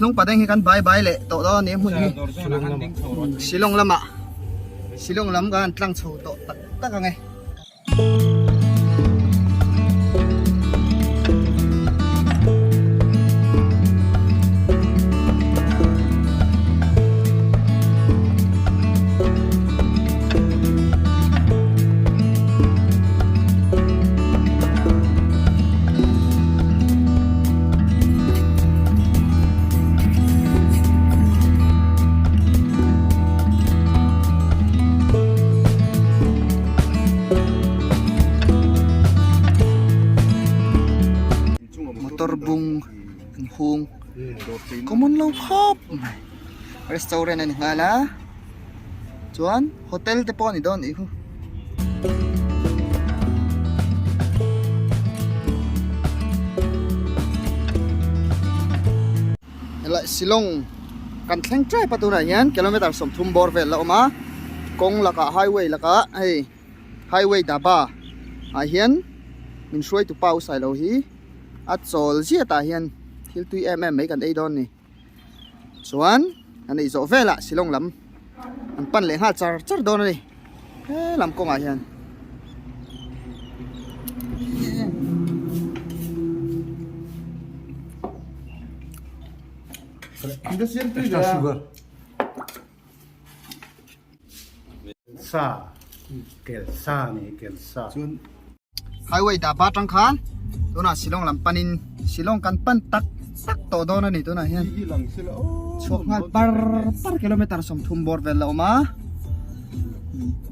Shillong Padeng hi kan bye bye leh tawh dawn a ni hmun hi. Shillong lamah Shillong lam kan han tlang chho tawh tak tak ang e. Motor bung an hung common lo khawp mai restaurant a ni nghal a chuan hotel te pawh a ni dawn ih hu. Helai Shillong kan thleng tep a tunah hian kilometer 30 bawr vel la awm a kawng lakah highway lakah hei highway dhaba ah hian min hruaitu pa u Sailo hi a chawl ziah tah hian thil tui em em mai kan ei dawn a ni. Chuan an ei zawh velah Shillong lam an pan leh nghal char char dawn a ni he lam kawngah hian. Extra sugar. Sa kel sa ni kel sa. Highway daba atang khan tunah Shillong lam panin Shillong kan pan tak tak tawh dawn a ni tunah hian chhuak nghal par par kilometer 30 bawr vel la awm a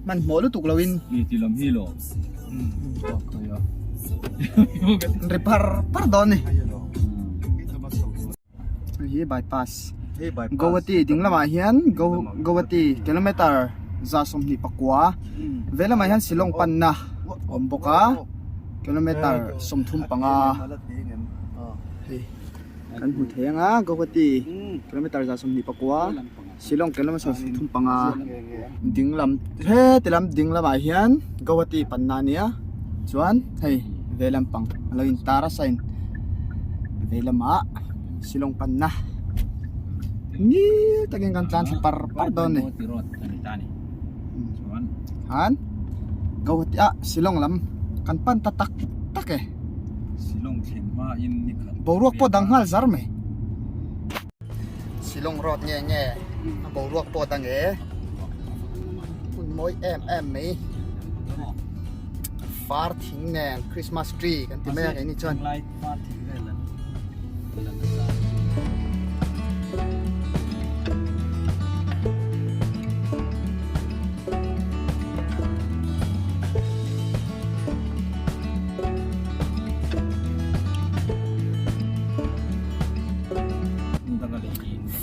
hmanhmawh lutuk loin ri par par dawn a ni. Hei hi bypass Guwahati ding lamah hian Guwahati kilometer 124 vei lamah hian Shillong panna a awm bawk a kilometer 35 hei kan hmu thei ang a Guwahati kilometer 124 Shillong kilometer 35 ding lam heti lam ding lamah hian Guwahati panna a nia chuan hei vei lampang a lo intar a sign. Vei lamah Shillong panna ngil takin kan tlan thla par par dawn a ni han Guwahati ah Shillong lam kan pan ta tak tak e boruak pawh dang nghal zar mai Shillong road nge nge a boruak pawh dang e hun mawi em em mai. Far thing nen Christmas tree kan ti mai a keini chuan.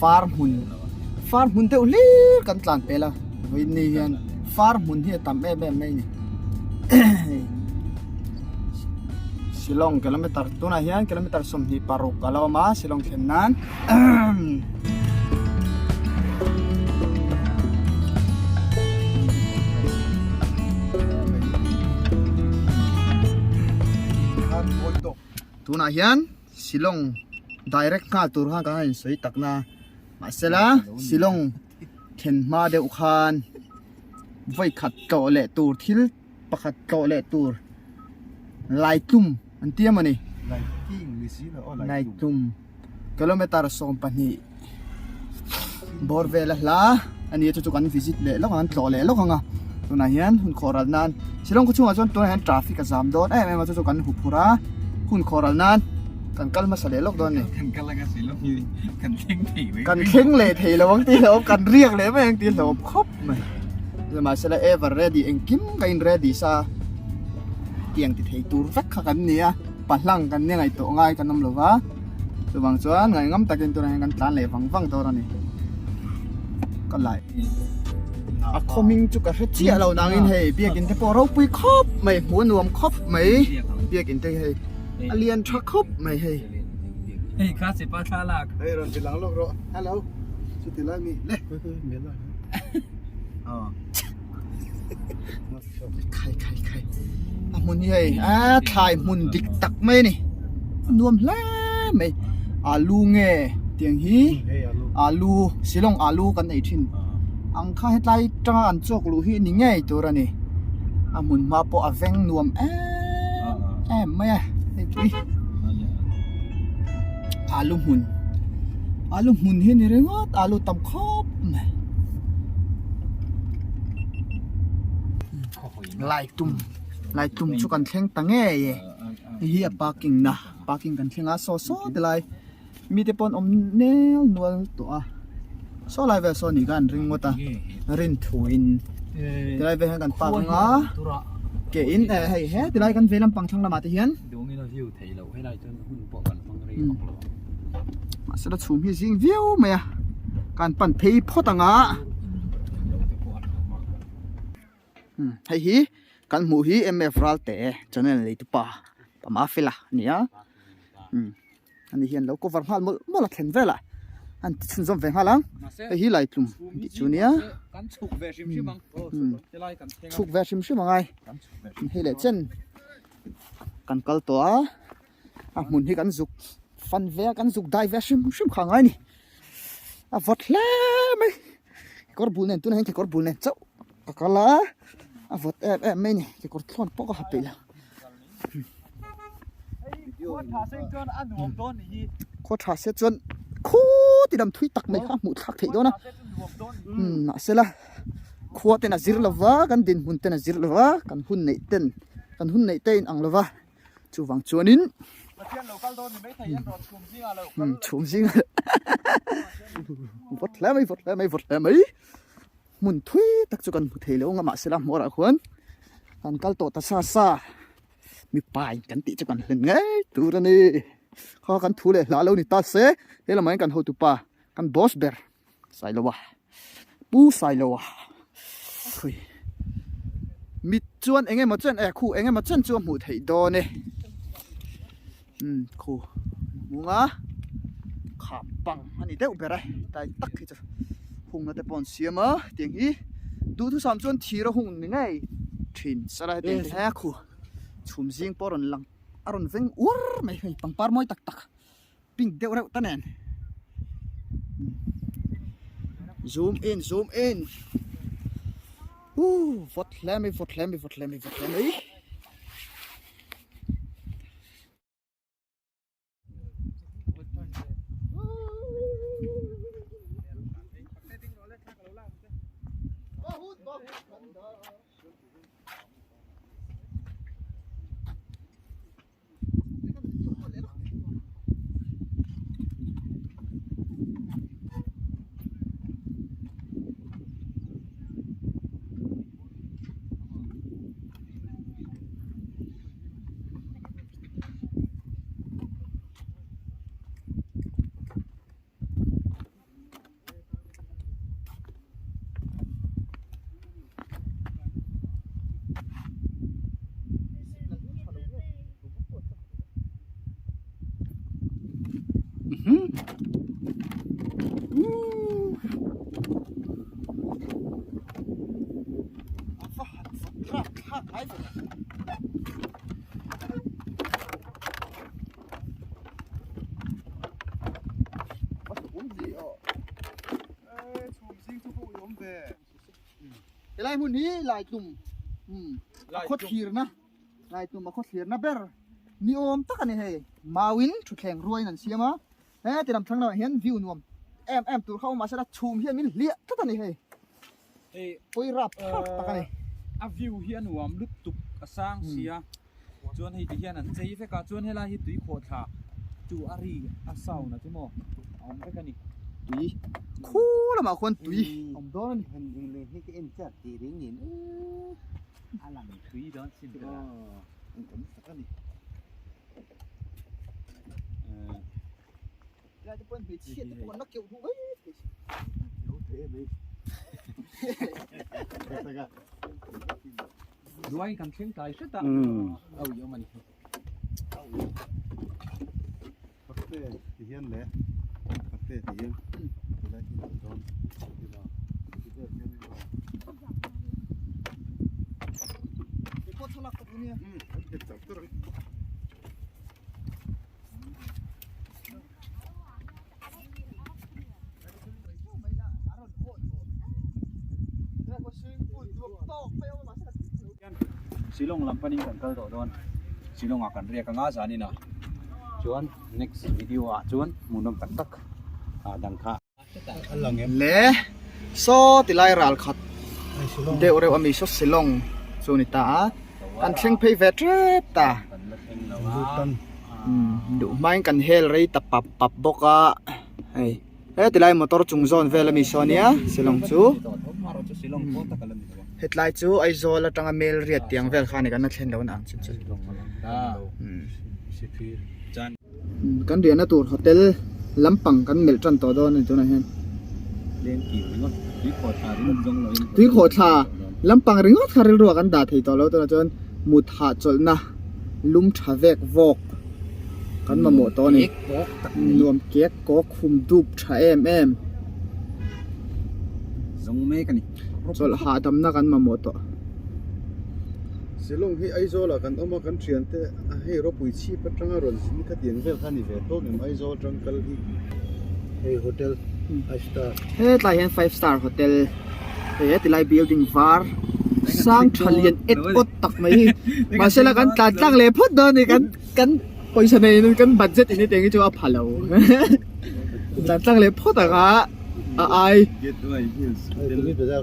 Far hmun far hmun deuh hlir kan tlan pel a vawiin ni hian far hmun hi a tam em em mai a ni. Shillong kilometer tunah hian kilometer 26 a lo awm a Shillong thlen nan tunah hian Shillong direct nghal tur khan kan han insawi tak na mahsela Shillong thlen hma deuh khan vawi khat tlawh leh tur thil pakhat tlawh leh tur Laitlum an ti emaw ni Laitlum kilometer 12 bawr vel a hla a ni a chu chu kan visit leh lawk ang an tlawh leh lawk ang a tunah hian hun khawh ral nan Shillong khaw chhungah chuan tunah hian traffic a zam dawn em em a chu chu kan hu phur a hun khawh ral nan kan kal hmasa leh lawk dawn a ni. Kan kal anga Shillong hi kan thleng thei mai. Kan thleng leh thei lo ang tih hlauhawm kan riak leh mai ang tih hlauhawm khawp mai. Mahsela ever ready engkim ka in ready sa tiang ti thei tur vek kha kan ni a pahlang kan nia ngaihtuah ngai kan awm lo va chuvang chuan ngaihngam takin tunah hian kan tlan leh vang vang dawn a ni ka lai a khawming chu ka hre chiah lo nangin hei biakin te pawh ropui khawp mai hmuh a nuam khawp mai biakin te hi hei a lian tha khawp mai hei. Hei kha chepa thlalak. Hei rawn ti lang lawk rawh hello chuti lai mi le. Khai khai khai a hmun hi hei a thlai hmun dik tak mai a ni a nuam hle mai alu nge. Tiang hi alu Shillong alu kan ei thin ang kha hetlai tanga an chawk luh hi ni ngei tur a ni. A hmun hma pawh a veng nuam em em mai a hei pui alu hmun alu hmun hi ni ringawt alu tam khawp mai. Lai tum lai tum chu kan thleng ta ngei e hei hi a parking na parking kan thleng a saw saw ti lai mite pawh an awm nel nual tawh a saw lai vel saw ni kha an ring ngawt a rin thu in tilai vel hian kan park anga ke in eh hei he tilai kan vei lampang thlang lamah te hian mahse la chhum hi zing viau mai a kan pan phei phawt anga. Hei hi kan hmuh hi MF Ralte channel nei tupa Pama Fela a ni a ani hian lo cover nghal mawlh mawlh a thlen velah an ti chhunzawm ve nghal ang hei hi Laitlum an tih chu nia chhuk ve hrim hrim angai hei leh chen kan kal tawh a a hmun hi kan zuk fan ve a kan zuk dai ve hrim hrim kha angai a ni a vawt hle mai kekawr bul nen tunah hian kekawr bul nen chauh ka kal a a vawt em em mai a ni kekawr thlawn pawh ka ha peih lo khaw tha se chuan khuti lam thui tak mai kha a hmuh thlak theih dawn a mahsela khua ten a zir lova kan dinhmun ten a zir lova kan hun neih ten kan hun neih te a inang lova. Chuvang chuanin chhum zing vawt hle mai vawt hle mai vawt hle mai hmun thui tak chu kan hmu thei lo ang a mahse la hmuarah khuan kan kal tawh ta sa sa mipa in kan tih chu kan hlen ngei tur a ni kha kan thu leh hla lo ni ta se he lamah hian kan hotupa kan boss ber Sailoa Pu Sailoa khui mit chuan eng emaw chen eh khu eng emaw chen chu a hmuh theih dawn e umm khu hmung a kham pang a ni deuh ber a tlai tak hi chu hungna te pawh an siam a tiang hi duhthusam chuan thir a hung ni ngei thin sala hetiang te he khu chhum zing pawh a rawn lang a rawn veng uar mai hei pangpar mawi tak tak. Pink deuh reuh ta nen zoom in zoom in uh vawt hle mai vawt hle mai vawt hle mai vawt hle mai. Helai hmun hi Laitlum a khaw thlirna Laitlum a khaw thlirna ber ni awm tak a ni hei mauin thutthleng ruaiin an siam a he ti lam thlang lamah hian view nuam em em tur kha a awm mahse la chhum hian min hliah tlat a ni hei pawi rap thlak tak a ni. A view hi a nuam lutuk a sang sia Chuan hei ti hian an chei vek a, chuan helai hi tui khawh thla chu a ri a sound a chu maw a awm vek a ni. Tui khu lamah khuan tui a awm dawn a ni. Heng leng hi ka en chiah tih ring in a lang tui dawn sin te la. An awm tak a ni. Lai te pawhin hmeichhia te pawh an la keuh duh mai thei si. Lo thei em ei. Duai kan thleng tlai hret a. Au i awm a ni. Fakte ti hian le fakte ti hian tilai hi an dawn ila ti vel hian in aw. Kei pawh thlalak ka duh nia. An nghet char char ang. Shillong lam panin kan kal tawh dawn Shillong ah kan riak anga zanin ah chuan next video ah chuan hmuhnawm tak tak ah dang kha Le saw tilai ral khat deuh reuh ami saw Shillong chu ni ta a kan thleng phei ve tep ta duh hmain kan hel rei ta pap pap bawk a hei. He tilai motor chung zawn vel ami saw ania Shillong chu hetlai chu Aizawl atanga mel riat tiang vel kha ani kan la thlen lo ang chu chu kan riahna tur hotel lampang kan melh tan tawh dawn ani tunah hian tui khawhthla lampang ringawt kha rilru ah kan dah thei tawh lo tunah chuan mut hahchawlhna lum tha vek vawk kan mamawh tawh ani nuam kek kawk khum dup tha em em zawng mek ani chawlh hahdamna kan mamawh tawh. Shillong hi Aizawl ah kan awm a kan thian te hei ropui chhip atanga rawn zin kha tiang vel kha ni ve tawk em Aizawl atang kal hi hei hotel five star hetlai hian five star hotel hei hetilai building var sang tha lian et awt tak mai hi mahsela kan tlan tlang leh phawt dawn a ni kan kan pawisa nei in kan budget in hetiang hi chu a pha lo tlan tlang leh phawt ang a a ai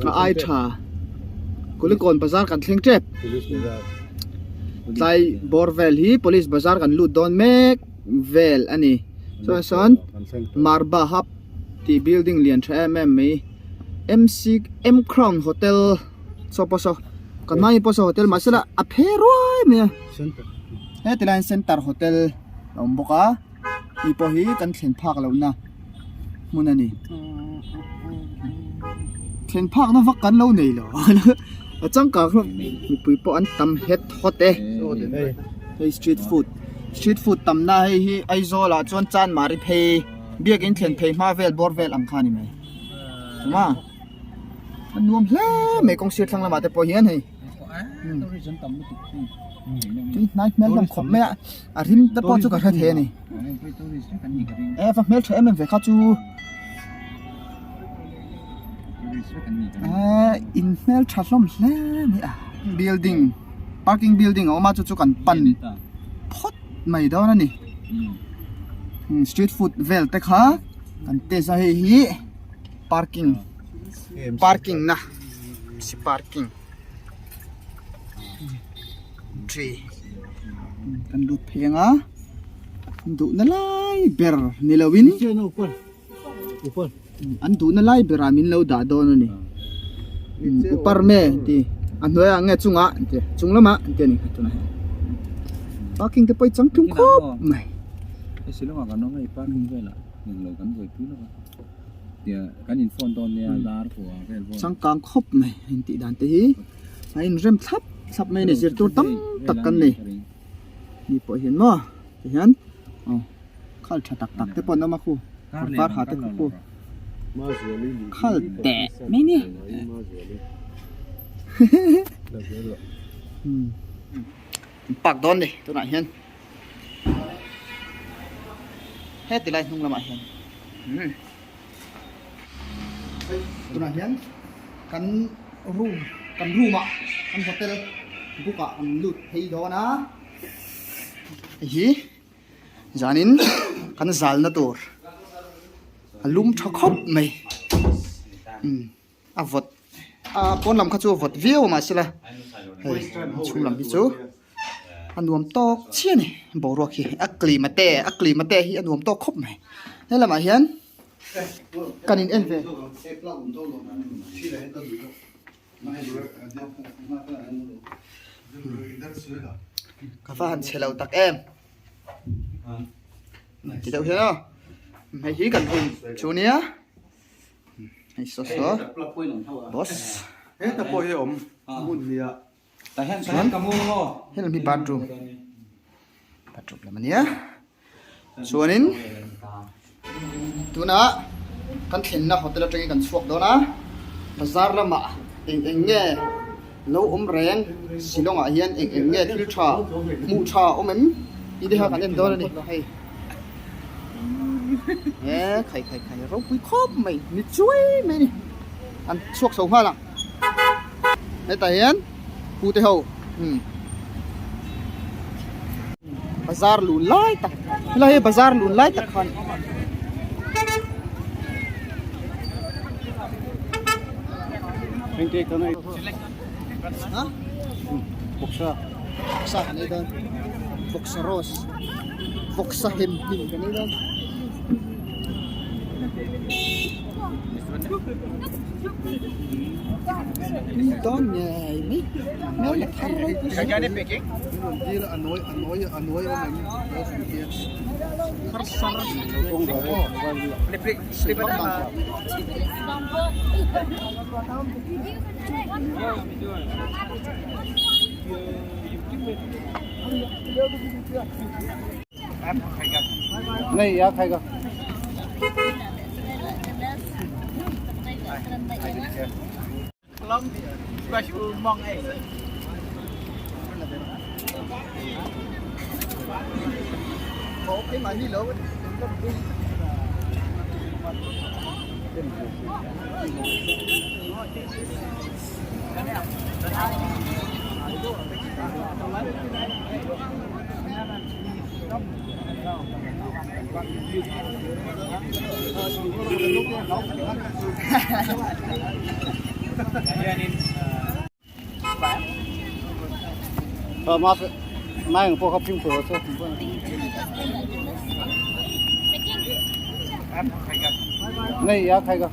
a ai tha Kulikawn bazar kan thleng tep tlai bawr vel hi police bazar kan lut dawn mek vel a ni chuan sawn marba hub tih building lian tha em em mai MC M crown hotel saw pawh saw kan hma hi pawh saw hotel mahse la a phe ruai mai a heti laiin center hotel a awm bawk a hei pawh hi kan thlen phak lohna hmun a ni thlen phakna vak kan lo nei lo a changkang hlawm mipui pawh an tam het hawt e hei street food street food tamna hei hi Aizawl ah chuan Chanmari phei biakin thlen phei hma vel bawr vel ang kha a ni mai ema. A nuam hle mai kawng sir thlang lamah te pawh hian hei tui hnai hmel hlawm khawp mai a a rim te pawh chu ka hre thei a ni e va hmel tha em em ve kha chu eh in hmel tha hlawm hle mai a building parking building a awm a chu chu kan pan phawt mai dawn a ni street food vel te kha kan test a hei hi. Parking parking na si parking tree kan lut phei anga duh na lai ber ni lo in an duh na lai ber ah min lo dah dawn a ni upar me ti a hnuai ah nge chungah ti chung lamah an ti a ni tunah hian parking te pawh hi changtlung khawp mai. Changkang khawp mai a intih dan te hi a inrem thlap thlap mai a ni zirtur tam tak kan nei ni pawh hian maw ti hian aw khal tha tak tak te pawh an awm a khu kawr var ha te khu khal teh mai ni park dawn ni tunah hian. Heti lai hnung lamah hian tunah hian kan room kan room ah kan hotel book ah kan lut phei dawn a hei hi zanin kan zalna tur a lum tha khawp mai a vawt a pawn lam kha chu a vawt viau a mahsela hei chhung lam hi chu a nuam tawk chiah a ni boruak hi a klima te a klima te hi a nuam tawk khawp mai he lamah hian kan in en ve. Ka va han chhe lo tak em ti deuh hian aw hei hi kan room chu nia. Hei saw saw boss heta pawh hi a awm hmun nia chuan hei lam hi bathroom bathroom lam ania chuanin tunah kan thlenna hotel atangin kan chhuak dawn a bazar lamah eng eng nge lo awm reng Shillong ah hian eng eng nge thil tha hmuh tha awm em tih te kha kan en dawn a ni hei. He khai khai khai ropui khawp mai ni chuai mai ni an chhuak chho nghal ang hetah hian pu te ho umm. Bazar lun lai tak helai hi bazar lun lai tak khan ha Vawksa vawksa kan ei dawn vawksa roast vawksa hem hnim kan ei dawn. Dawn ngei mai hmel la thar ropui si thar sar sei vak dan kha. Nei ya khai ka. Mai ang pawh kha fimkhur rawh se. Nei ya khai ka.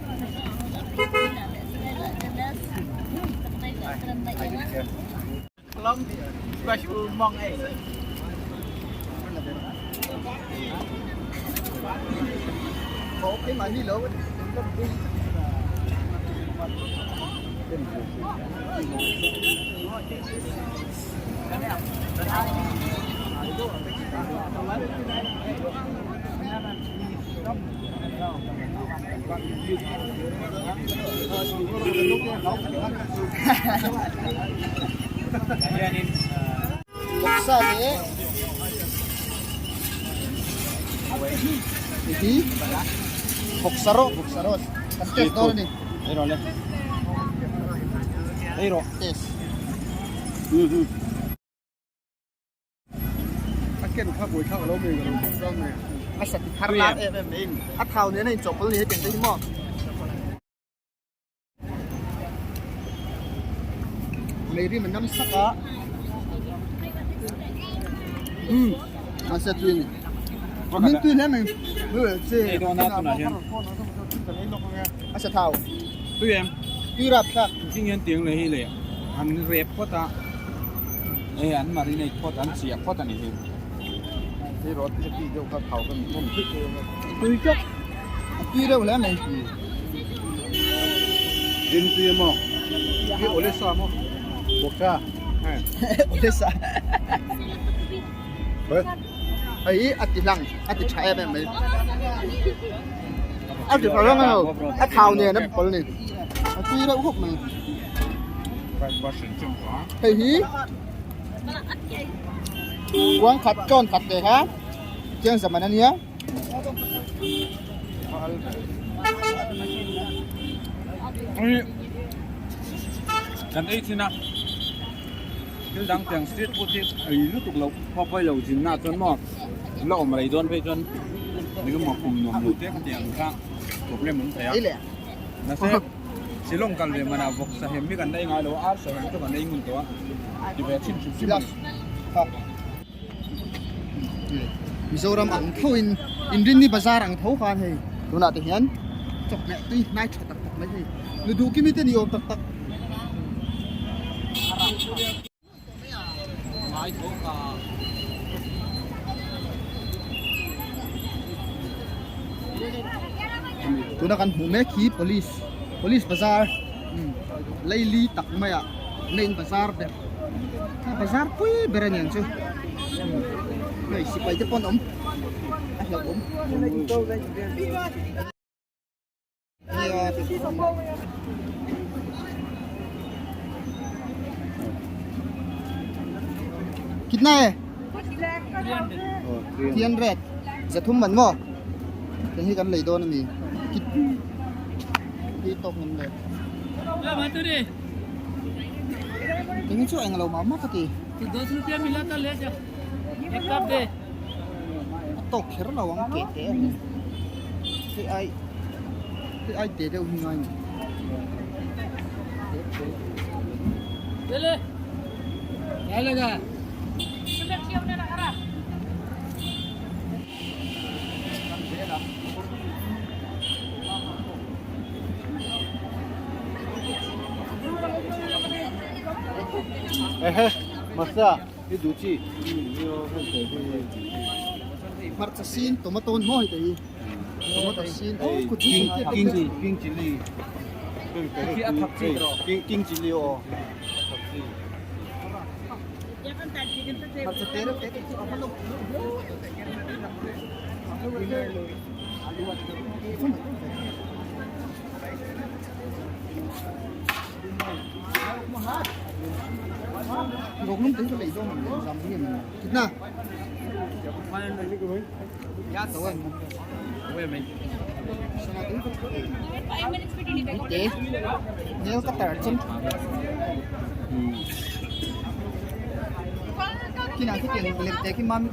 Vawksa leh hi vawksa rawh vawksa rawh kan test dawn a ni. Ei rawh le. Ei rawh. Test. A ken kha buai thlak alo mai ka lo tum zang mai. A sat thar lar em em mai in a thau nen a inchawhpawlh a ni hetiang te hi maw. Lei rim a nam sak a umm mahse tui a ni min tui hle mai a sa thau tui em tui rap thlak thing hian tiang leh hi leh an rep phawt a hei an marinate phawt an chiah phawt a ni hi hei rawt hi tui deuh kha thau ka ni tui tlat a tui reuh hle mai. Rim tui emaw hi awle sa maw bawksa awle sa hei a ti hlang a ti tha em em mai a ti tha reng lo a thau nen a pawl ni a tui reuh khawp mai hei hi kuang khat chawn khat te kha chiang zaman a nia. Kan ei thin a, thil dang tiang street food hi ei lutuk loh pawh pawi lo zin na chuan maw la awm rei dawn phei chuan engemaw kum nuam lo te khatiang ang kha problem awm thei a. Mahse Shillong kal ve manah vawk sahem hi kan la ei ngai lo a, ar sahem chu kan ei ngun tawh a, ti ve chhin hrim hrim a ni. Mizoram ang tho in Inrinni bazar ang tho khan hei tunah te hian chawhmeh tui hnai tha tak tak mai hei nu duh kimi te ni awm tak tak. Tuna kan hmuh mek hi police police bazar leili tak maiah main bazar ber. A bazar pui ber a niang chu hei sipai te pawh an awm a hlauh awm kitna e 300 zathum man maw heng hi kan lei dawn a ni hi tawk ngam le. Eng chu eng lo mah mah ka ti. tawk kher lo ang teh teh a ni hei ai hei ai teh deuh hi ngai ni. Ehe masa i duh chi. Hmarcha sin tomato an mawi te hi tomato sin oh kuchi king king chilli king chilli aw hmarcha te reuh te te chu a hma lo Kitna? Te nail cutter chuan kinah khi tiang lem te khi mam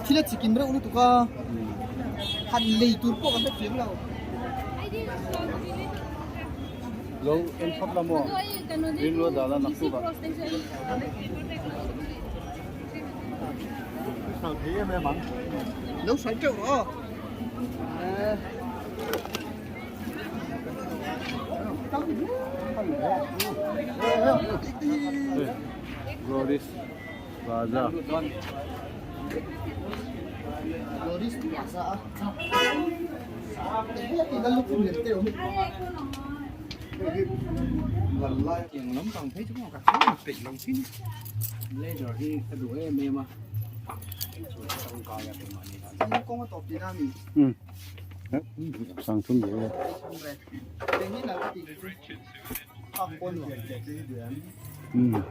thil a chikim reuh lutuk a han lei tur pawh kan hrethiam lo. Lo en phawt la maw? Ringlua dah la nak tuk ah. Hralh thei em em ang. Lo hralh teuh rawh aw. Gloris Plaza. Gloris Plaza a.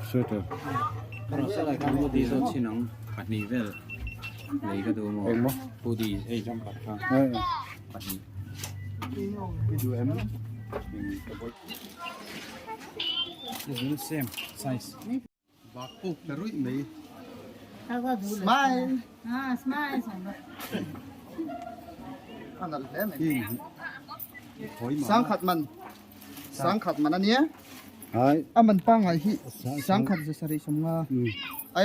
Sweater. Engmaw? I duh em? Same size. Bak puk ta ruih mai. Smile. A nalh hle mai. Sangkhat man. Sangkhat man ania. A man pangngai hi sangkhat za sarih sawmnga.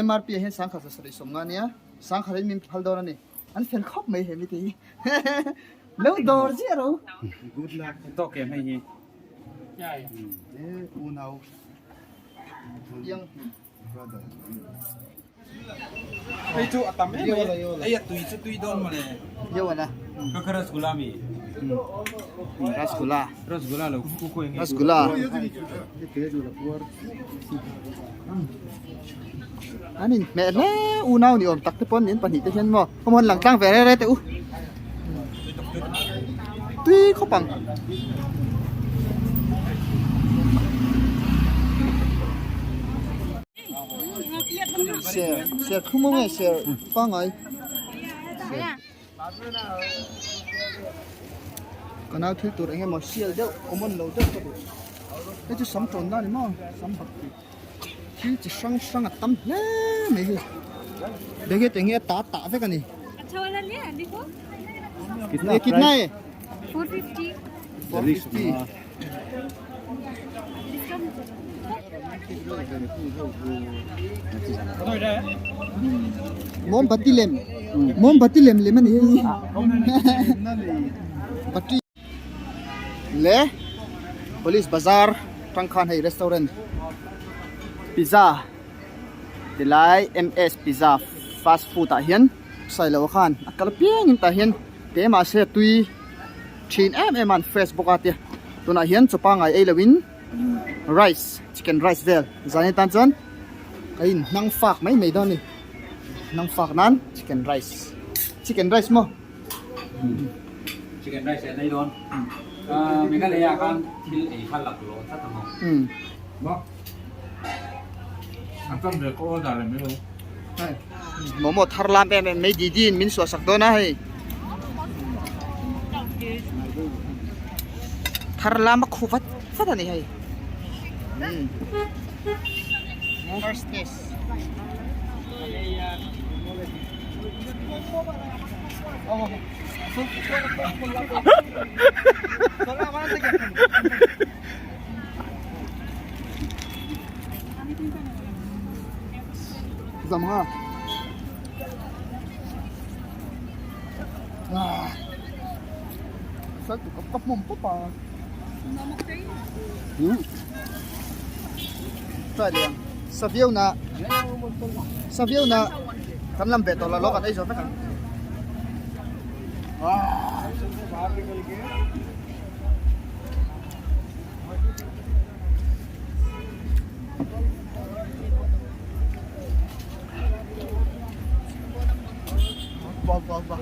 MRP ah hian sangkhat za sarih sawmnga ania. Sangkhat in min phal dawn ani. An fel khawp mai he mite hi. Lo dawr chiah ro. Good luck. Tawk em hei hi. E unau. Yang. Brother. Hei chu a tam em mai. Ei a tui chu tui dawn mawle. Yowana. Ka kha rasgula mi. Rasgula. Rasgula lo khu khu enge. Rasgula. An in hmeh hle unau ni awm tak te pawn in pahnih te hian maw khawmuan lang tlang ve re re teh u tui khawp ang. Ser ser khum nge ser pangai ka nau thil tur eng emaw sial deuh common lo deuh ka duh hei chu sam tawn na ni maw sam bak tih thil chi hrang hrang a tam hle mai hi bag hi eng nge ta tah vek a ni kitna kitna e 450 Mombati lem mombati lem lem a ni hei battery le police bazar tang khan hei restaurant pizza tilai ms pizza fast food ah hian sailo khan a kal piang in tah hian te mahse tui thin em em a an fresh bawk a tia tunah hian chaw pangngai ei loin rice chicken rice vel zan atan chuan a in hnang fak mai mai dawn a ni hnang fak nan chicken rice chicken rice maw chicken rice an ei dawn Meghalaya khan thil ei kha lak lawh tlat ang aw maw a tam ve ka order em ilo momo thar lam em em mai didi in min suah sak dawn a hei thar lam a khu vat vat a ni hei first test. Zam ha. Ah. Sal tu kap kap mum papa. Try liang. Sa viau na. Sa viau na. Kan lam ve tawh lo lo kan ei zo vek ang. Ah. Wah wah wah.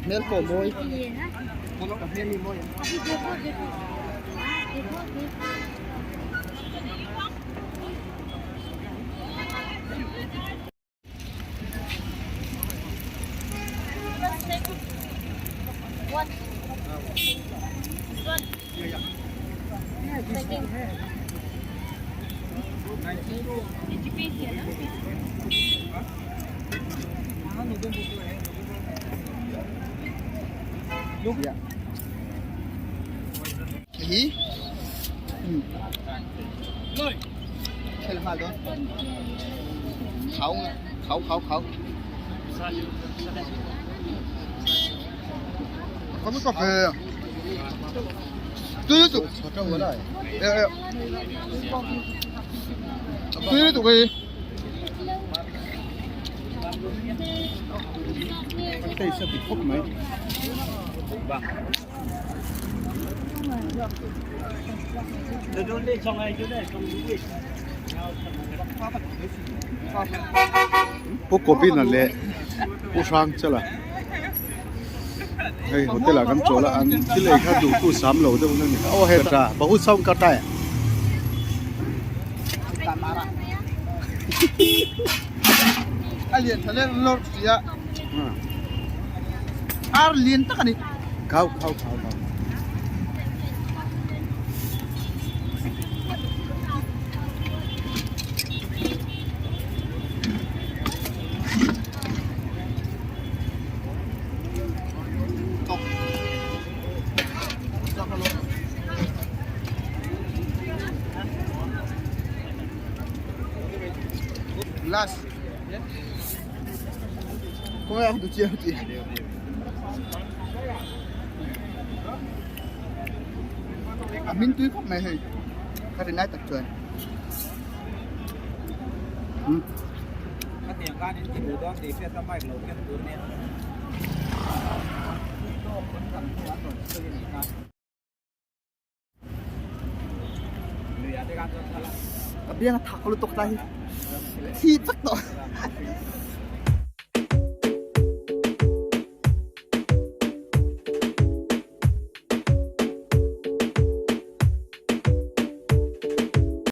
Hmel pawh mawi. Ka hmel hi mawi ang. Hi. Khel nghal dawn. Khau khau khau khau. Có mức cà phê. Tui lutuk. Tui lutuk hei. Taste a ti khawp mai. Pu Kobina leh Pu Hrangchala hei hotel ah kan chawl a an thil ei kha duhtu sam lo deuh na ni aw heta bahut sound ka tai A lian tha leh lawr sia ar lian tak a ni. Khau khau khau khau. Last. Kawng a du chiang chi. A min tui khawp mai hei. Ka rin lai tak chuan. A biang a thak lutuk ta hi. Thi vek tawh.